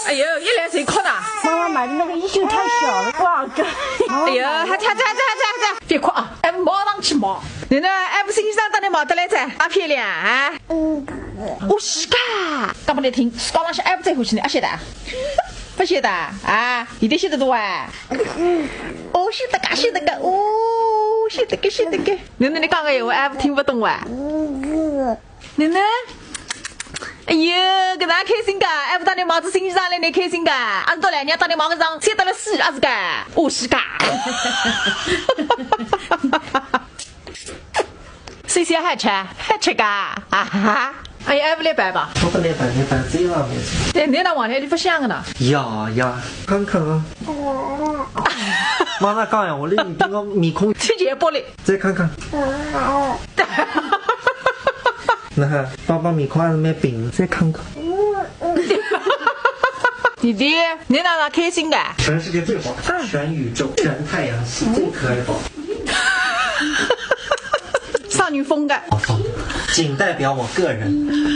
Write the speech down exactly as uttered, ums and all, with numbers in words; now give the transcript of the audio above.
哎呦，一来就哭呢。妈妈买的那个衣袖太小了，不好看。哎呦，还还还还还还，别哭啊，哎，马上去买。囡囡，哎，不是你上当的买得来噻，阿漂亮啊。我是噶，讲拨你听，自家浪向还不在乎去呢，阿晓得？不晓得啊？现在晓得多啊？哦，晓得个，晓得个，哦，晓得个，晓得个。囡囡，你讲个闲话，还不听不懂哇？囡囡，哎呦，搿哪开心噶？还不当你买只新衣裳来，你开心噶？俺到来，人家当你买个裳，穿得了死，阿是噶？哦，是噶。 谢谢，还吃，还吃噶？啊哈哈！哎呀，还不来摆吧？我不来摆，你摆这样没事。对，你那往来你不想的呢？呀呀，看看啊。妈妈讲呀，我那你盯我面孔，这也玻璃。再看看。那爸爸面孔还是蛮平，再看看。弟弟，你哪能开心的？全世界最好看，全宇宙，全太阳系最可爱的宝宝。少女风的。仅代表我个人。